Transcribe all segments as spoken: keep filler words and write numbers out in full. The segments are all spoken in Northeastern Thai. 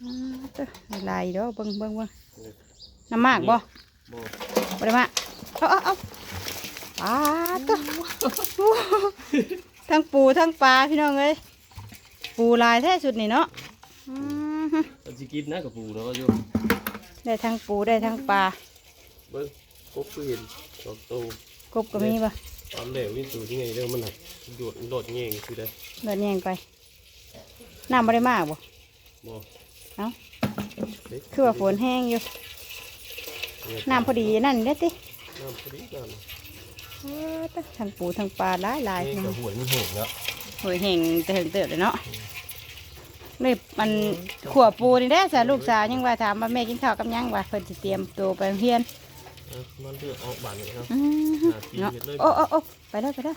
อ่าเตอะหลายดอกเบิ่งเบิ่งเบิ่งน้ำหมากบ่ บ่ บ่ได้มาเอาเอาเอาปาดเตอะทั้งปูทั้งปลาพี่น้องเอ้ย ปูหลายแท้ชุดนี้เนาะอืม มันสิกินนะกับปูแล้วก็อยู่ ได้ทั้งปูได้ทั้งปลา เบิ่งกบคือเห็นสองตัว กบก็มีบ่ ตอนแรกนี่ตัวที่ไงเด้อมันน่ะโดดโดดเงี้ยงคือได้ โดดแยงไป น้ำบ่ได้มากบ่ บ่ เอ้าคือว่าฝนแห้งอยู่ น้ำพอดีนั่นเด้อติ น้ำพอดีกัน เออทั้งปูทั้งปลาหลายหลาย นี่กับหวยมันแห้งแล้ว โอ้ยแห้งแต่เหิงเติบเลยเนาะนี่มันขั่วปูนี่แหละจ้ะลูกสาวยังว่าถามว่าแม่กินข้าวกับหยังว่าเพิ่นสิเตรียมตัวไปโรงเรียน เออมันเลือกออกบานนี่ครับ อืม หาปี เนาะ เห็ดเลย โอ้โอ้โอ้ไปเลยไปเลย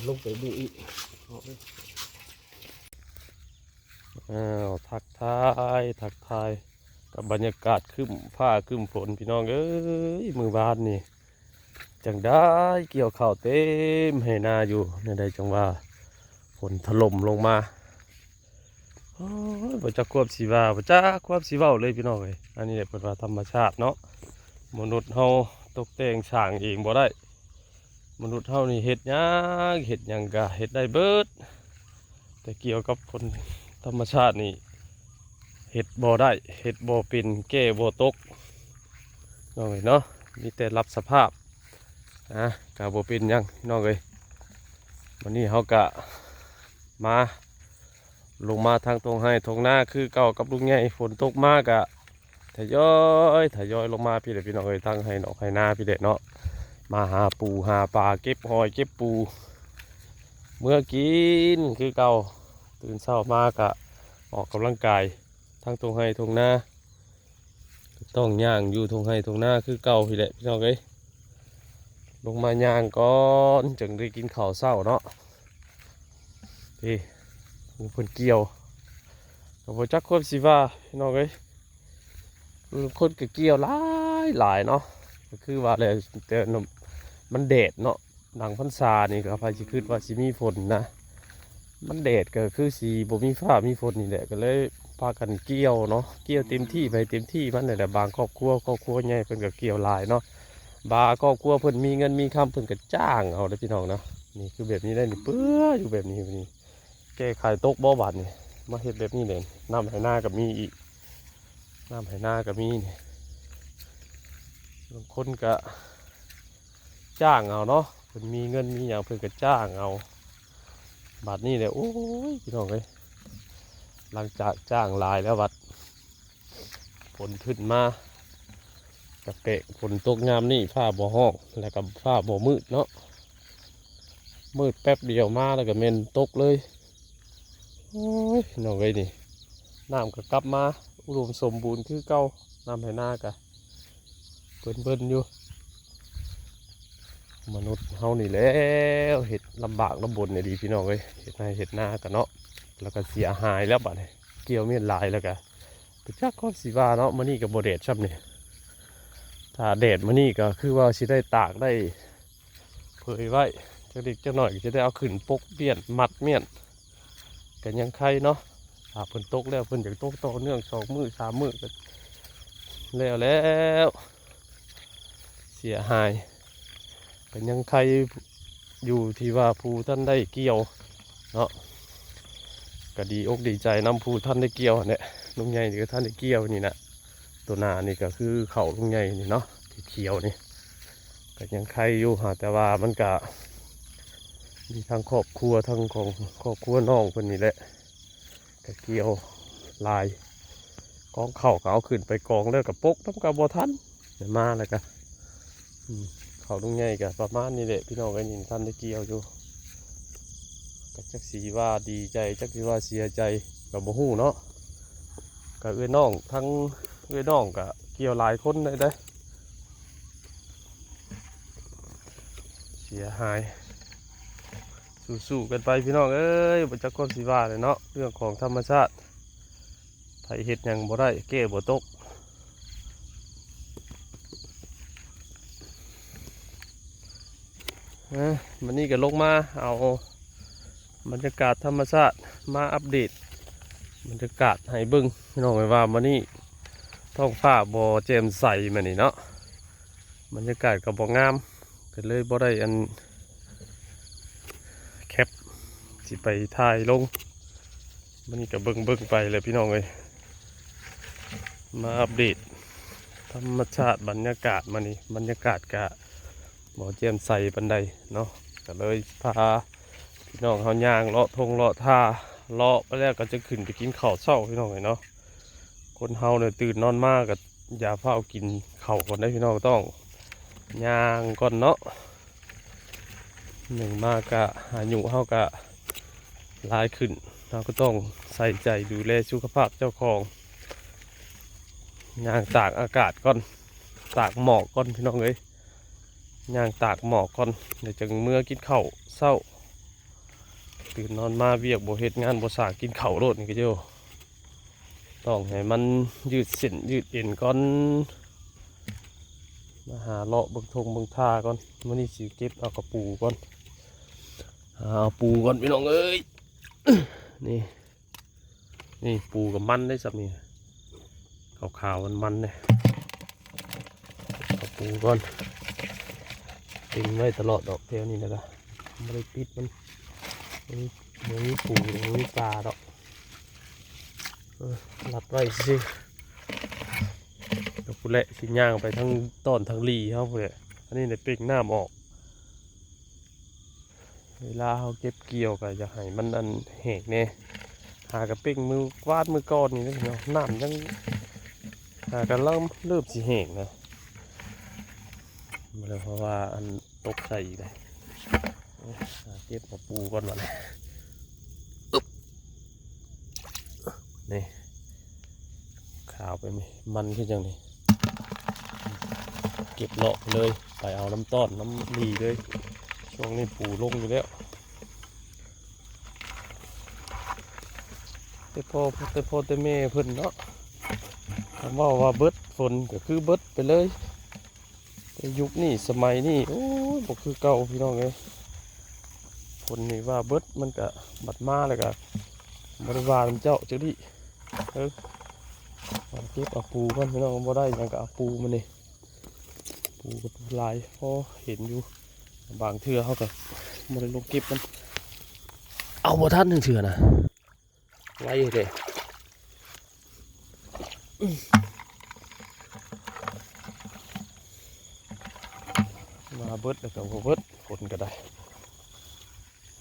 ลงไปดูอีกอ้าวทักทายทักทาย กับบรรยากาศครึ้มฟ้าครึ้มฝนพี่น้องเอ้ยมื้อวานนี่จังได้เกี่ยวข้าวเต็มไฮ่นาอยู่ในใดจังว่าฝนถล่มลงมาโอ้ยบ่จักความสิว่าบ่จักความสิเว้าเลยพี่น้องเอ้ยอันนี้แหละเพิ่นว่าธรรมชาติเนาะมนุษย์เฮาตกแต่งสร้างเองบ่ได้ มนุษย์เฮานี่เฮ็ดหยังเฮ็ดหยังก็เฮ็ดได้เบิด แต่เกี่ยวกับคนธรรมชาตินี่เฮ็ดบ่ได้เฮ็ดบ่เป็นแก้บ่ตกน้องเอ้ยเนาะมีแต่รับสภาพนะก็บ่เป็นหยังน้องเอ้ยวันนี้เฮาก็มาลงมาทางตรงไฮ่ตรงนาคือเก่ากับลุงใหญ่ฝนตกมากะ ทยอยทยอยลงมาพี่แหละพี่น้องเอ้ยทั้งไฮ่นอกไฮ่นาพี่แหละเนาะมาหาปูหาปลาเก็บหอยเก็บปูเมื่อกินคือเก่าตื่นเช้ามากะออกกำลังกายทั้งตรงไฮ่ตรงนาต้องย่างอยู่ตรงไฮ่ตรงนาคือเก่าพี่แหละพี่น้องเอ้ยลงมาย่างก่อนจึงได้กินข้าวเช้าเนาะพี่ผู้เพิ่นเกี่ยวก็บ่จักควบสิว่าพี่น้องเอ้ย อืมคนก็เกี่ยวหลายหลายเนาะก็คือว่าแหละแต่มันแดดเนาะหลังพรรษานี่ก็ไผสิคิดว่าสิมีฝนนะมันแดดก็คือสิบ่มีฟ้ามีฝนนี่แหละก็เลยพากันเกี่ยวเนาะเกี่ยวเต็มที่ไปเต็มที่มันนี่แหละบางครอบครัวครอบครัวใหญ่เพิ่นก็เกี่ยวหลายเนาะบางครอบครัวเพิ่นมีเงินมีคำเพิ่นก็จ้างเอาเด้อพี่น้องเนาะนี่คือแบบนี้ได้นี่เปื้ออยู่แบบนี้แบบนี้ แก้ไขตกบ่บาดนี่มาเฮ็ดแบบนี้เลยน้ำไฮ่นาก็มีอีกน้ำไฮ่นาก็มีนี่บางคนก็จ้างเอาเนาะเพิ่นมีเงินมีหยังเพิ่นก็จ้างเอาบาดนี้เลยโอ้ยพี่น้องเอ้ยหลังจากจ้างหลายแล้วบัดฝนขึ้นมาก็แปลกฝนตกยามนี้ฟ้าบ่ฮ้องแล้วก็ฟ้าบ่มืดเนาะ มืดแป๊บเดียวมาแล้วก็แม่นตกเลยโอ้ยน้องเอ้ยนี่น้ำก็กลับมาอุดมสมบูรณ์คือเก่าน้ำไฮ่นากะเบิ่นๆอยู่มนุษย์เฮานี่แหล้วเฮ็ดลำบากลำบนนี่ดีพี่น้องเอ้ยเฮ็ดไฮ่เฮ็ดนากันเนาะแล้วก็เสียหายแล้วบัดนี้เกี่ยวเมียนหลายแล้วก็บ่จักความสิว่าเนาะมื้อนี้ก็บ่แดดซ่ำนี่ถ้าแดดมื้อนี้ก็คือว่าสิได้ตากได้ เผยไว้จักเล็กจักน้อยก็จะได้เอาขึ้นปกเปี้ยนมัดเมี้ยนก็ยังไคเนาะถ้าเพิ่นตกแล้วเพิ่นอยากตกต่อเนื่องสองมื้อสามมื้อก็แล้วแล้วเสียหายก็ยังไคอยู่ที่ว่าผู้ท่านได้เกี่ยวเนาะก็ดีอกดีใจนำผู้ท่านได้เกี่ยวหั้นแหละลุงใหญ่นี่ก็ท่านได้เกี่ยวนี่นะ ตัวหน้านี่ก็คือเข้าลุงใหญ่นี่เนาะเขียวๆนี่ก็ยังไคอยู่หาแต่ว่ามันก็มีทั้งครอบครัวทั้งของครอบครัวน้องเพิ่นนี่แหละก็เกี่ยวหลายกองเข้าก็เอาขึ้นไปกองแล้วก็ปกนำก็บ่ทันมาแล้วก็อืมเข้าลุงใหญ่ก็ประมาณนี้แหละพี่น้องเอ้ยนี่ท่านได้เกี่ยวอยู่ก็จักสิว่าดีใจจักสิว่าเสียใจก็บ่ฮู้เนาะ ก็เอื้อยน้องทั้งเอื้อยน้องก็เกี่ยวหลายคนเลยเด้อเสียหายสู้ๆกันไปพี่น้องเอ้ยบ่จักความสิว่าเลยเนาะเรื่องของธรรมชาติไผเฮ็ดหยังบ่ได้แก้บ่ตกนะมันนี่ก็ลงมาเอาบรรยากาศธรรมชาติมาอัปเดต บรรยากาศให้เบิ่งพี่น้องเอ้ยว่ามื้อนี้ท้องฟ้าบ่แจ่มใสมื้อนี้เนาะ บรรยากาศก็บ่งาม ก็เลยบ่ได้อันแคปสิไปถ่ายลง มื้อนี้ก็เบิ่งๆไปแหละพี่น้องเอ้ย มาอัปเดตธรรมชาติบรรยากาศมื้อนี้ บรรยากาศก็บ่แจ่มใสปานใดเนาะ ก็เลยพาพี่น้องเฮาย่างเลาะท่งเลาะท่า เลาะไปแล้วก็จะขึ้นไปกินข้าวเช้าพี่น้องเอ้ยเนาะ คนเฮาเนี่ยตื่นนอนมาก็อย่าฟ้าวกินข้าวก่อนเด้อพี่น้อง ต้องย่างก่อนเนาะ หนึ่งมาก็อายุเฮาก็หลายขึ้น เฮาก็ต้องใส่ใจดูแลสุขภาพเจ้าของ ย่างตากอากาศก่อน ตากหมอกก่อนพี่น้องเอ้ย ย่างตากหมอกก่อน เดี๋ยวจั่งเมือกินข้าวเช้า ตื่นนอนมาเวียกบ่เฮ็ดงานบ่สร้าง กินข้าวโลดนี่ก็โย ต้องให้มันยืดเส้นยืดเอ็นก่อน มาหาเลาะเบิ่งท่งเบิ่งท่าก่อน มื้อนี้สิเก็บเอากะปูก่อน หาเอาปูก่อนพี่น้องเอ้ย นี่ นี่ปูกับมันได้สับนี่ ขาวๆมันๆเนี่ย เอาปูก่อน เต็มไว้ตลอดดอกแถวนี้นะกะ บ่ได้ปิดมัน บ่มี บ่มีปู บ่มีปลาดอก เออ รัดไว้ซื่อ แล้วพู้นแหละสิย่างไปทั้งต้อนทั้งหลีเฮาพู้นแหละ อันนี้ได้เป่งน้ำออก เวลาเฮาเก็บเกี่ยวก็อยากให้มันอันแห้งแหน่ หากะเป่งมื้อวานมื้อก่อนนี่นะพี่น้อง น้ำยัง หากะเริ่ม เริ่มสิแห้งนะ มาเลย เพราะว่าอันตกใส่อีกเลย หาเก็บมาปูก่อนวะเนี่ย อึ๊บ นี่ ขาวไปไหม มันคือจังนี่ เก็บเลาะไปเลย ไปเอาน้ำต้อนน้ำหลีเลย ช่วงนี้ปูลงอยู่แล้ว แต่พ่อ แต่พ่อแต่แม่เพิ่นเนาะ คำว่า ว่าเบิดฝนก็คือเบิดไปเลย แต่ยุคนี้สมัยนี้ โอ้ย บ่คือเก่าพี่น้องเอ้ย ฝนนี่ว่าเบิด มันก็บัดมาแล้วก็บ่ได้ว่านำเจ้าจักดิ เออ เอาเก็บเอาปูก่อนพี่น้อง บ่ได้หยังก็เอาปูมานี่ ปูก็ปูหลาย พอเห็นอยู่ บางเทื่อเฮาก็บ่ได้ลงเก็บมัน เอาบ่ทันเทื่อนะ ไวเด้ มาเบิดแล้วก็บ่เบิด ฝนก็ได้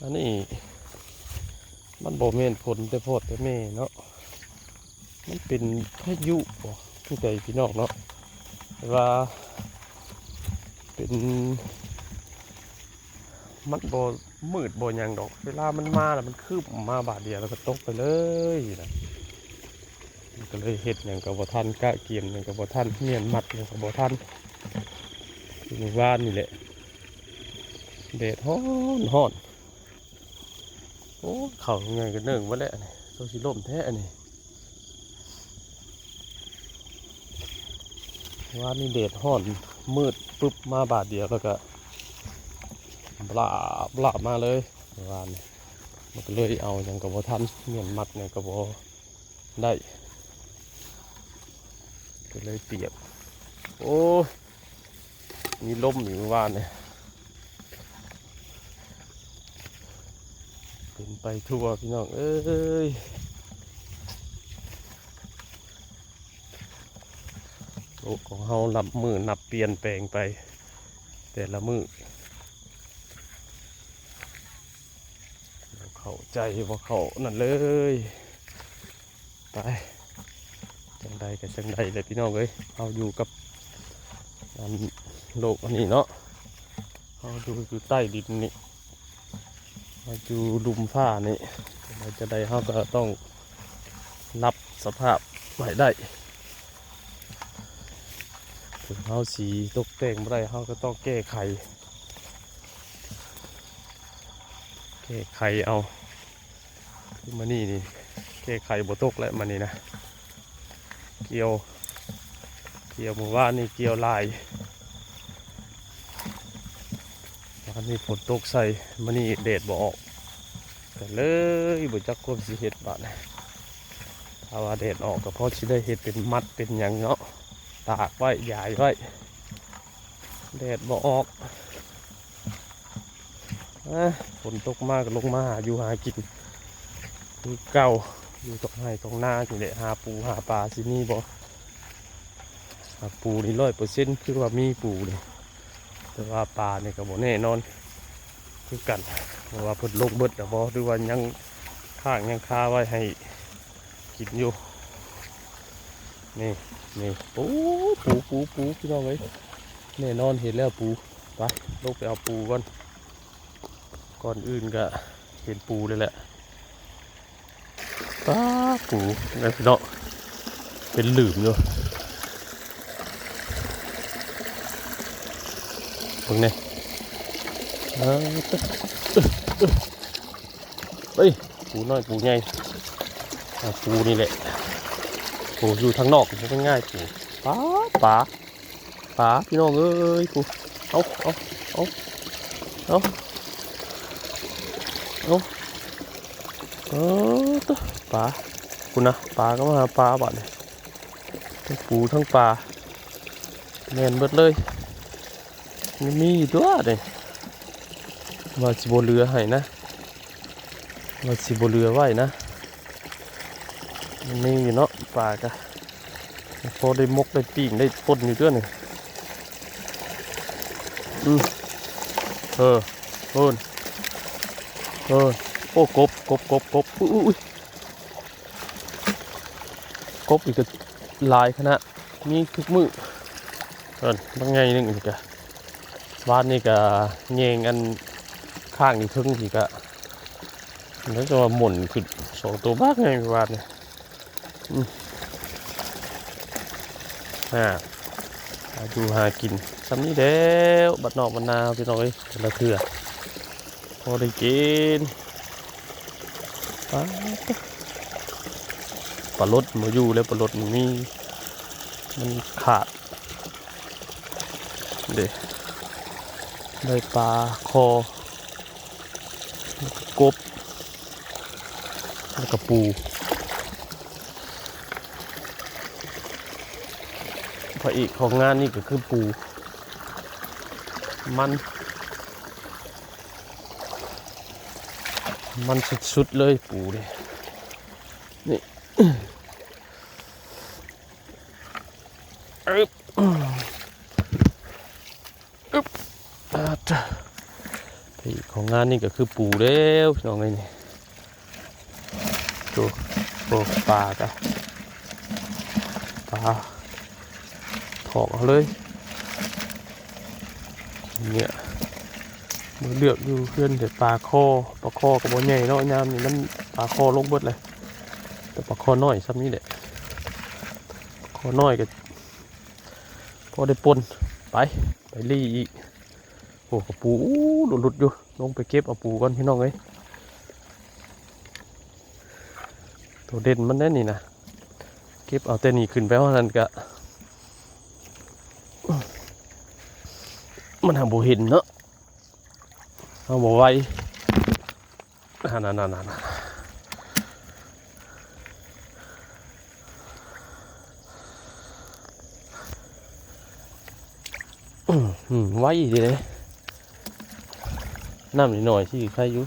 อันนี้มันบ่แม่นฝนแต่พ่อแต่แม่เนาะ มันเป็นพายุบ่ คือใดพี่น้องเนาะ แต่ว่าเป็น มันบ่มืดบ่หยังดอก เวลามันมาแล้วมันคืบมาบาดเดียวแล้วก็ตกไปเลยนะ มันก็เลยเฮ็ดหยังก็บ่ทัน กะเกียมหยังก็บ่ทัน เมียนมัดหยังก็บ่ทัน มื้อวานนี่แหละ แดดฮ้อนฮ้อน โอ้ เข้ายังไงก็เนิ่งหมดแล้วอันนี้ โซสิล่มแท้อันนี้ วานนี่แดดฮ้อน มืดปึ๊บมาบาดเดียวแล้วก็ บลาบลามาเลย วานนี่ มันก็เลยเอาหยังก็บ่ทัน เมียนมัดหยังก็บ่ได้ ก็เลยเปียก โอ้ย มีลมอยู่เมื่อวานเนี่ย เป็นไปทั่วพี่น้องเอ้ย โลกของเฮานับมื้อนับเปลี่ยนแปลงไป แต่ละมื้อ บ่เข้าใจ บ่เข้านั่นเลย ไป จังใดก็จังใดเลยพี่น้องเอ้ย เฮาอยู่กับอันโลกอันนี้เนาะ เฮาอยู่ อยู่ใต้ดินนี่ เฮาอยู่ลุ่มฟ้านี่ จังใดจังใดเฮาก็ต้องรับสภาพให้ได้ ถึงเฮาสิตกแต่งบ่ได้ เฮาก็ต้องแก้ไข แก้ไขเอา คือมื้อนี้นี่ แก้ไขบ่ตกแล้วมื้อนี้นะ เกี่ยว เกี่ยวมื้อวานนี่เกี่ยวหลาย วานนี่ฝนตกใส่ มื้อนี้แดดบ่ออก ก็เลยบ่จักความสิเฮ็ดบาดนี้ ถ้าว่าแดดออกก็พอสิได้เฮ็ดเป็นมัดเป็นหยังเนาะ ตากไว้ หยายไว้ แดดบ่ออก อ่ะ ฝนตกมาก็ลงมาหาอยู่หากิน คือเก่า อยู่ตรงไร่ตรงนานี่แหละ หาปูหาปลา สิมีบ่ หาปูนี่ร้อยเปอร์เซ็นต์ คือว่ามีปูนี่ แต่ว่าปลานี่ก็บ่แน่นอน คือกัน เพราะว่าเพิ่นลงเบิดแล้วบ่ หรือว่ายังค้างยังคาไว้ให้กินอยู่ นี่ นี่ ปู ปู ปู ปู พี่น้องเอ้ย แน่นอนเห็นแล้วปู ไป ลงไปเอาปูก่อน ก่อนอื่นก็เห็นปูเลยแหละ ป๊าด ปูนะพี่น้อง เป็นหลืมอยู่ เบิ่งนี่ เออ เอ้ย ปูน้อยปูใหญ่ อ่ะ ปูนี่แหละ ปูอยู่ทางนอกมันง่าย ปู ปลา ปลา ปลา พี่น้องเอ้ย ปู เอา เอา เอา เอา เอา เออ ตะ ปลา ปูนะ ปลาก็มาหาปลาบัดนี่ ทั้งปูทั้งปลา แม่นเบิดเลย มันมีอยู่ตัวนี่ ว่าสิบ่เหลือให้นะ ว่าสิบ่เหลือไว้นะ มันมีอยู่เนาะ ปลากะ พอได้มกได้ปิ้งได้ป่นอยู่ตัวนี่ อืม เออ โอน เออ โอ้ กบ กบ กบ กบ อุ้ย อุ้ย อุ้ย กบอีกก็หลายขนาด มีทุกมื้อ เออ บักใหญ่หนึ่งนี่กะ วานนี่กะแยงอันข้างนี่เทิงนี่กะ แล้วจะว่าหม่นขึ้นสองตัวบักใหญ่วานนี่ อืม อ่า หาอยู่หากิน ส่ำนี้แล้ว บ้านนอกบ้านนา พี่น้องเอ้ย แต่ละเทื่อ พอได้กิน ปลา ปลาลดมาอยู่แล้ว ปลาลดมันมี มันขาด เด้ ได้ปลาคอ กบ แล้วก็ปู พระเอกของงานนี่ก็คือปู มัน มันสุดๆเลยปูนี่ นี่ อึ๊บ อึ๊บ อ่าจ้ะ พระเอกของงานนี่ก็คือปูแล้ว พี่น้องเอ้ยนี่ ดู โอ้ ปลาจ้ะ ปลา ถอกเอาเลย เนี่ย มาเลือกอยู่เพื่อนแต่ปลาคอ ปลาคอก็บ่ใหญ่เนาะ ยามนี้มันปลาคอลงเบิดเลย แต่ปลาคอน้อยส่ำนี้แหละ ปลาคอน้อยก็พอได้ป่น ไป ไปลี่อีก โอ้ กะปู อู้ หลุดๆอยู่ ลงไปเก็บเอาปูก่อนพี่น้องเอ้ย ตัวเด่นมันได้นี่นะ เก็บเอาแต่นี่ขึ้นไปว่านั้นกะ มันหาบ่เห็นเนาะ เอาบ่ไหว นั่นๆๆๆ อืม อืม ไวดีเลย น้ำนิดหน่อยสิใครอยู่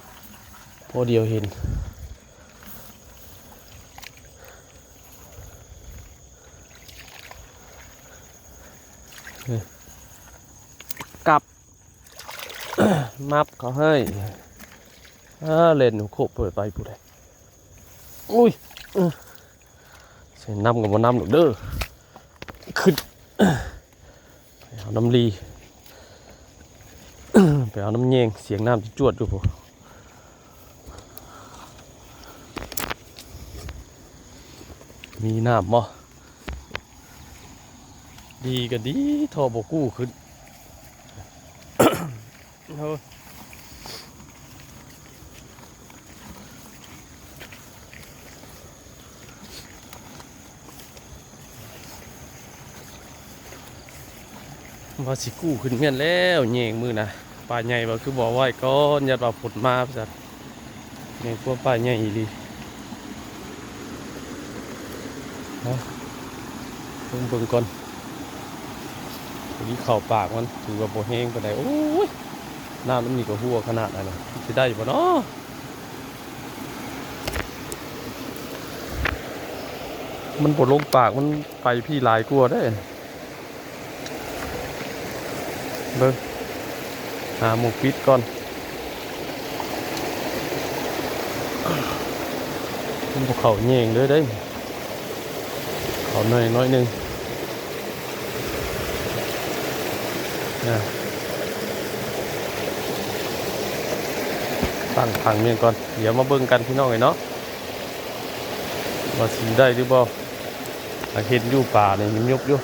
พอเดียวเห็น นี่ กลับ มับเขาให้ อ่า เล่นหนูโคบเปิดไปผู้ใด อุ้ย เออ ใส่น้ำกับบ่น้ำหรอกเด้อ ขึ้น ไปเอาน้ำลี ไปเอาน้ำแยง เสียงน้ำจวดอยู่พุ้น มีน้ำบ่ ดีก็ดี ท่อบ่กู้ขึ้น โอ้ ว่าสิกู้ขึ้นเฮือนแล้ว แยงมื้อนะ ปลาใหญ่บ่คือบ่เอาไว้ก่อน ย้านว่าฝนมา ว่าซั่น แม่นความปลาใหญ่อีหลี เ เนาะ เบิ่งเบิ่งก่อน พอดีเข้าปากมัน ถือว่าบ่แห้งปานใด โอ้ย น้ำมันนี่ก็หัวขนาดนั้นน่ะ สิได้บ่เนาะ มันบ่ลงปาก มันไปพี้หลายกว่าเด้ เบิ่ง หาหม่องปิดก่อน มันบ่เข้าแยงเลยเด้ เข้าหน่อย หน่อยหนึ่ง นะ ตั้งถังเมียงก่อน เดี๋ยวมาเบิ่งกันพี่น้องเอ้ยเนาะ ว่าสิได้หรือบ่ หากเห็นอยู่ป่านี่มันยุบอยู่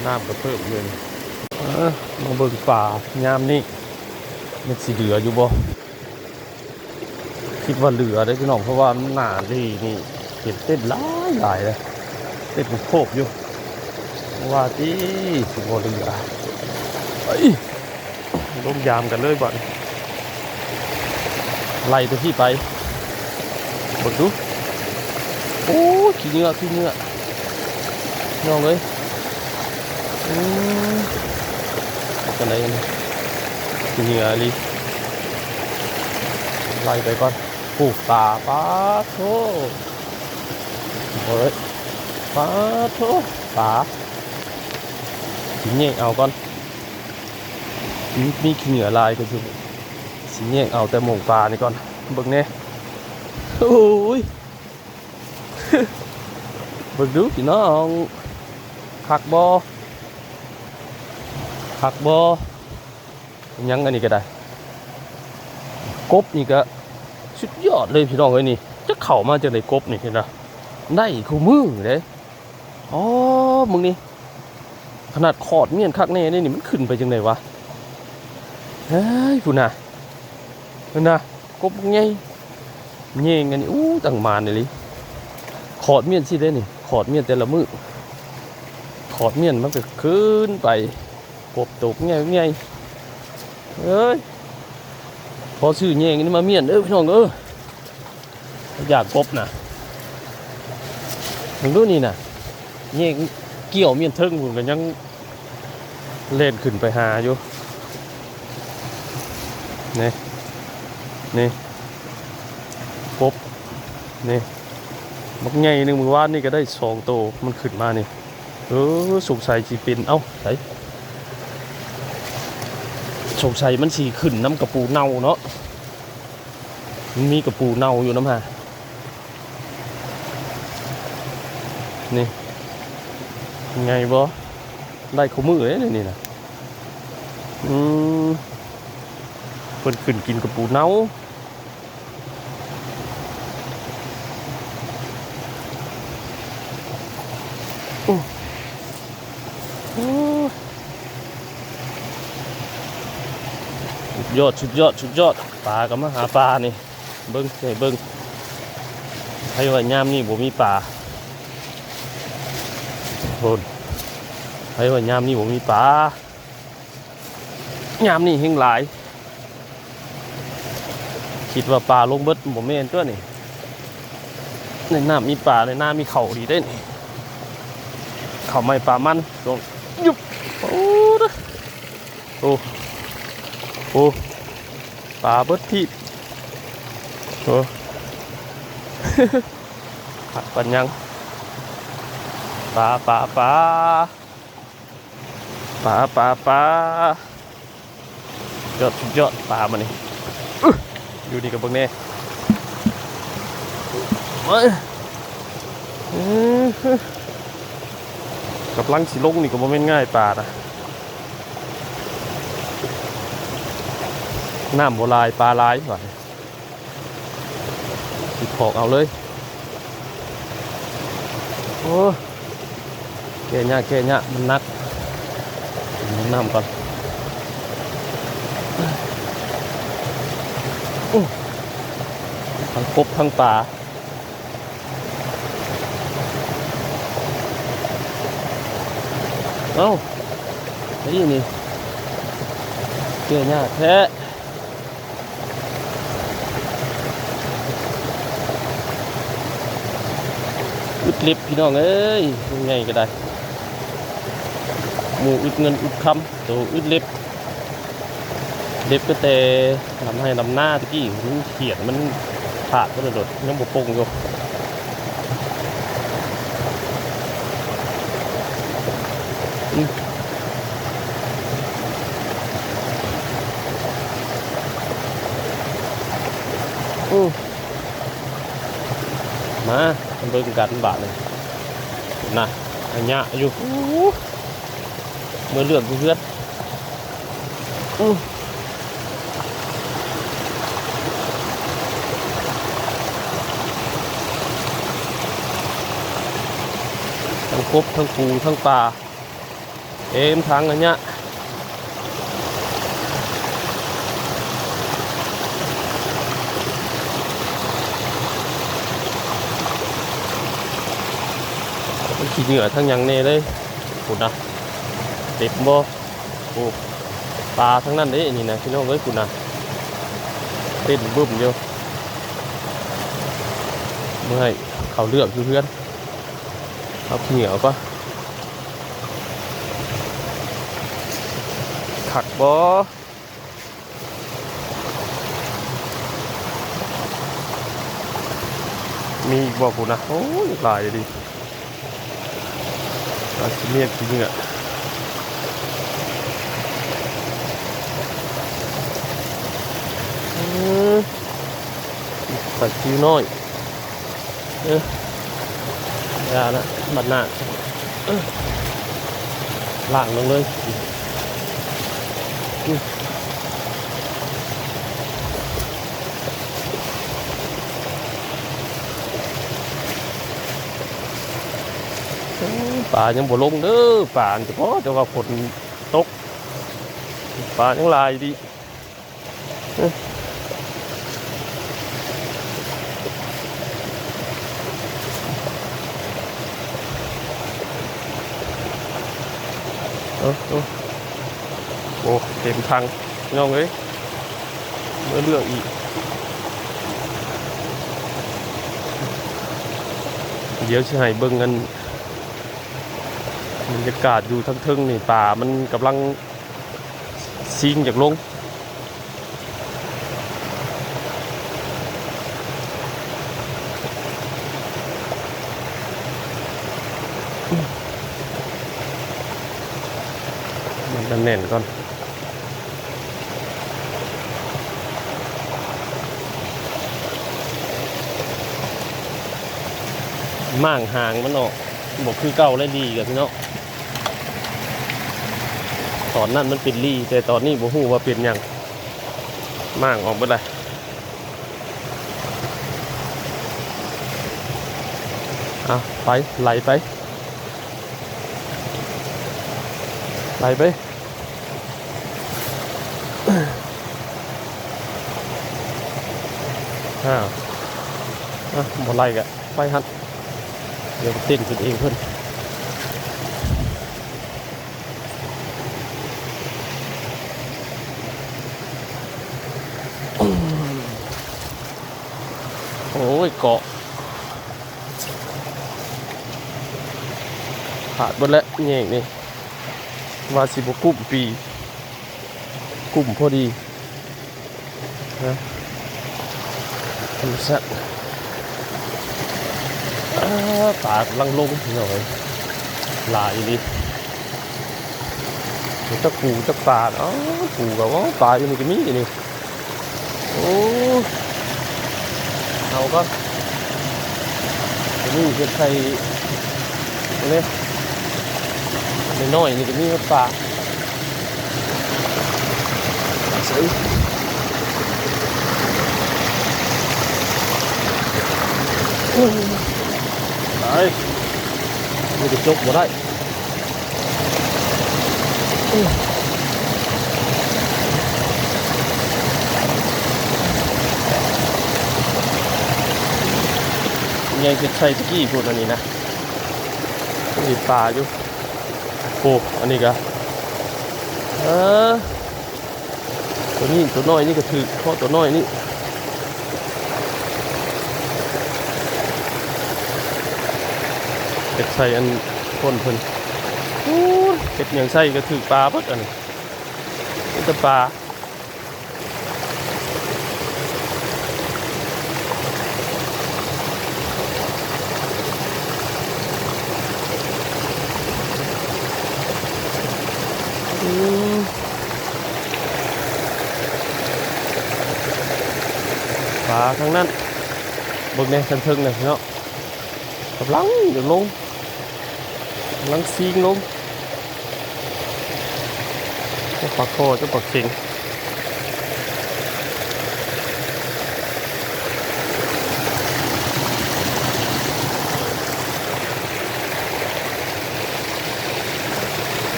น้ำก็เพิ่มอยู่นี่ เออ มาเบิ่งป่ายามนี้ มันสิเหลืออยู่บ่ คิดว่าเหลือเด้อพี่น้อง เพราะว่าหน้าดีนี่ เห็นเต้นหลายหลายเลย เต้นโคบอยู่ ว่าติสิบ่เหลือ เอ้ย ลงยามกันเลยบัดนี้ ไล่ตัวที่ไป เบิ่งดู โอ้ย ขี้เหงื่อ ขี้เหงื่อ น้องเอ้ย อืม เอาจั่งใด๋นี่ ขี้เหงื่ออีหลี ไล่ไปก่อน ปลูกป่า ป๊าดโธ่ เฮ้ย ป๊าดโธ่ ป่า สิแยกเอาก่อน มี มีขี้เหงื่อหลายก็สิ สิแยกเอาแต่หม่องป่านี่ก่อน เบิ่งแหน่ โอ้ย เบิ่งดูพี่น้อง คักบ่ คักบ่ ยังอันนี้ก็ได้ กบนี่ก็สุดยอดเลยพี่น้องเอ้ยนี่ จักเข้ามาจั่งใด๋กบนี่ เห็นบ่ ได้คู่มื้อเด้ อ๋อ มึงนี่ ขนาดขอดเมี้ยนคักแน่นี่ นี่มันขึ้นไปจั่งใด๋วะ เฮ้ย พุ้นน่ะ พุ้นน่ะ กบใหญ่ แยงอันนี้ อู้ ตั้งหมานอีหลี ขอดเมี้ยนสิเด้นี่ ขอดเมี้ยนแต่ละมื้อ ขอดเมี้ยนมันก็ขึ้นไป กบโตใหญ่ๆ เอ้ย พอซื้อแยงอันนี้มาเมี้ยนเด้อพี่น้องเอ้อ อยากกบน่ะ มึงดูนี่น่ะ แยงเกี่ยวเมี้ยนเทิงพุ้นก็ยังแล่นขึ้นไปหาอยู่ นี่ นี่ กบ นี่ บักใหญ่หนึ่ง มื้อวานนี่ก็ได้สองโต มันขึ้นมานี่ เออ สงสัยสิเป็น เอ้า ไส สงสัยมันสิขึ้นนำกะปูเน่าเนาะ มันมีกะปูเน่าอยู่นำหา นี่ ไงบ่ ได้คู่มื้อเด้นี่น่ะ อืม เพิ่นขึ้นกินกะปูเน่า โอ้ โอ้ สุดยอด สุดยอด สุดยอด ปลาก็มาหาปลานี่ เบิ่ง ให้เบิ่ง ไผว่ายามนี้บ่มีปลา โอ้ ไผว่ายามนี้บ่มีปลา ยามนี้แฮ่งหลาย คิดว่าปลาลงเบิด บ่แม่นตั๊วนี่ ในน้ำมีปลา ในนามีข้าวดีเด้นี่ ข้าวใหม่ปลามัน ลง ยุบ โอ้ โอ้ โอ้ ปลาเบิดทีบ โอ้ คักปานหยัง ปลา ปลา ปลา ปลา ปลา ปลา ยอด สุดยอด ปลามื้อนี้ อึ๊ะ อยู่นี่ก็เบิ่งแหน่ เอ้ย เอ้ย กำลังสิลงนี่ก็บ่แม่นง่ายปลานะ น้ำบ่หลาย ปลาหลายว่ะ สิถอกเอาเลย โอ้ แก้ยาก แก้ยาก มันหนัก กินน้ำก่อน อู้ ทั้งกบทั้งปลา เอ้า นี่ นี่ แก้ยากแท้ อึดเล็บพี่น้องเอ้ย ยังไงก็ได้ หมู่อึดเงินอึดคำ โตอึดเล็บ เล็บก็แต่ลำไห้ลำหน้าตะกี้ มันเขียดมันขาดก็เลยโดด ยังบ่ปงอยู่ อืม อืม มาเบิ่งกันบาดนี่นะ อันเนี้ยอยู่ อู้ เมื่อเลือกอยู่เฮือน อู้ ทั้งกบ ทั้งปู ทั้งปลา เต็มถังอันเนี้ย มันขี้เหงื่อทั้งหยังแน่เลย พุ้นนะ เต็มบ่ โอ้ ปลาทั้งนั้นเด้ นี่นะพี่น้องเอ้ย พุ้นนะ เต้นบึ้มอยู่ เมื่อย เขาเลือกอยู่เฮือน เอาขี้เหงื่อก่อน คักบ่ มีอีกบ่พุ้นนะ โอ้ย หลายอยู่ดิ อาจสิเมียขี้เหงื่อ อืม ปลาซิวน้อย เออ อย่าละ บัดหน้า เออ ล้างลงเลย อืม ปลายังบ่ลงเด้อ ปลานี่ เฉพาะแต่ว่าฝนตก ปลายังหลายอยู่ดิ เอ้ย เอา เอา โอ้ เต็มถัง พี่น้องเอ้ย เมื่อเลือกอีก เดี๋ยวสิให้เบิ่งกัน บรรยากาศอยู่ทางเทิงนี่ ปลามันกำลังซิ่งอยากลง มันจะแน่นก่อน ม่างหางมันออก บ่คือเก่าและดีกับพี่น้อง ตอนนั้นมันเป็นลี แต่ตอนนี้บ่ฮู้ว่าเป็นหยัง ม่างออกเบิดเลย อ่ะ ไป ไหลไป ไหลไป อ่า อ่ะ บ่ไหลกะ ไปหั่น เดี๋ยวเต้นขึ้นเองเพิ่น โอ้ย เกาะ ขาดเบิดแล้วแยงนี่ ว่าสิบ่กุ้มปี กุ้มพอดี นะ ธรรมชาติ อ่า ปลากำลังลงพี่น้องเอ้ย หลายอีหลี มีแต่ปูแต่ปลา อ๋อ ปูกับว่าปลาอยู่นี่ก็มีอยู่นี่ โอ้ เอาก่อน อันนี้เฮ็ดใส่ นี่ น้อยๆ นี่ก็มีปลา ใส่ ไป มันจะจกบ่ได้ ยังเฮ็ดใส่ตะกี้พูดอันนี้นะ มีปลาอยู่ โอ้ อันนี้ก็ เออ ตัวนี้ ตัวน้อยนี่ก็ถือ เพราะตัวน้อยนี่ ใส่อันพ่นเพิ่น โอ้ย เฮ็ดหยังใส่ก็ถืกปลาเบิดอันนี้ มีแต่ปลา อืม ปลาทั้งนั้น เบิ่งแหน่ คันเทิงน่ะเนาะ กำลังจะลง กำลังซิ่งลง เจ้าปลาคอ เจ้าปลาเข็ง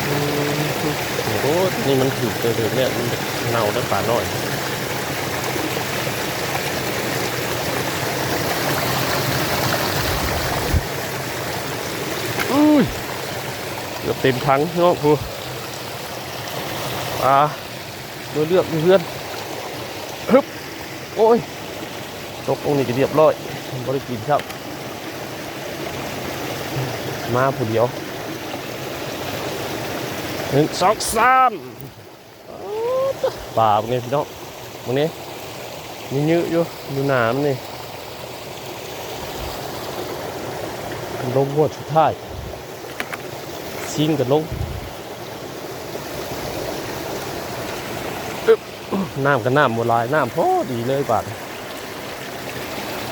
อืม โอ้โห นี่มันถืกเด้อเนี่ย มันเน่าแล้วปลาน้อย อุ้ย เกือบเต็มถังเนาะ ผู้ อ่า เมื่อเลือกอยู่เฮือน ฮึบ โอ้ย ตกตรงนี้ก็เรียบร้อย บ่ได้กินครับ มาผู้เดียว หนึ่ง สอง สาม ปลาพวกนี้พี่น้อง พวกนี้ มีเยอะอยู่ อยู่หนามนี่ ลงงวดสุดท้าย ซิ่งกันลง อึ๊บ น้ำก็น้ำบ่หลาย น้ำพอดีเลยบาด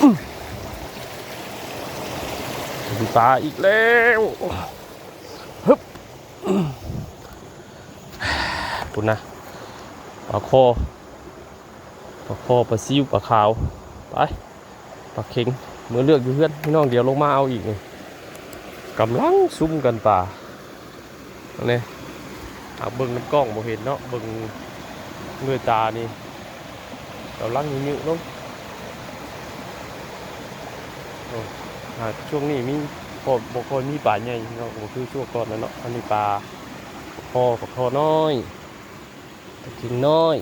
อื้อ ปลาอีกแล้ว ฮึบ พุ้นนะ ปลาคอ ปลาคอ ปลาซิว ปลาขาว ไป ปลาเข็ง เมื่อเลือกอยู่เฮือน พี่น้อง เดี๋ยวลงมาเอาอีกนี่ กำลังซุ่มกันปลา อันนี้ หากเบิ่งนำกล้องบ่เห็นเนาะ เบิ่งด้วยตานี่ กำลังยืดๆลง โอ้ หากช่วงนี้มี พอ บ่ค่อยมีปลาใหญ่เนาะ บ่คือช่วงก่อนแล้วเนาะ อันนี้ปลาคอ ปลาคอน้อย ปลาเข็งน้อย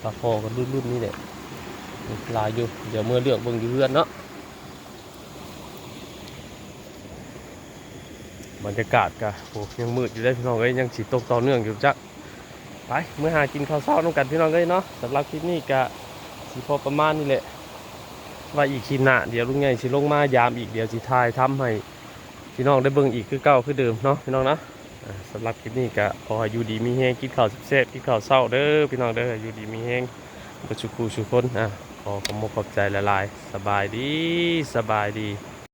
ปลาคอก็รุ่นๆนี่แหละ หลายอยู่ เดี๋ยวเมื่อเลือกเบิ่งอยู่เฮือนเนาะ บรรยากาศก็ โอ้ ยังมืดอยู่เด้อพี่น้องเอ้ย ยังสิตกต่อเนื่องอยู่จัก ไป เมื่อหากินข้าวเช้านำกันพี่น้องเอ้ยเนาะ สำหรับคลิปนี้ก็สิพอประมาณนี้แหละ ไว้อีกคลิปหน้า เดี๋ยวลุงใหญ่สิลงมายามอีก เดี๋ยวสิถ่ายทำให้พี่น้องได้เบิ่งอีกคือเก่าคือเดิมเนาะพี่น้องเนาะ อ่า สำหรับคลิปนี้ก็ขอให้อยู่ดีมีแฮง กินข้าวแซ่บๆ กินข้าวเช้าเด้อพี่น้องเด้อ อยู่ดีมีแฮงเบิดซุคู่ซุคน อ่า ขอขอบมกขอบใจหลายๆ สบายดี สบายดี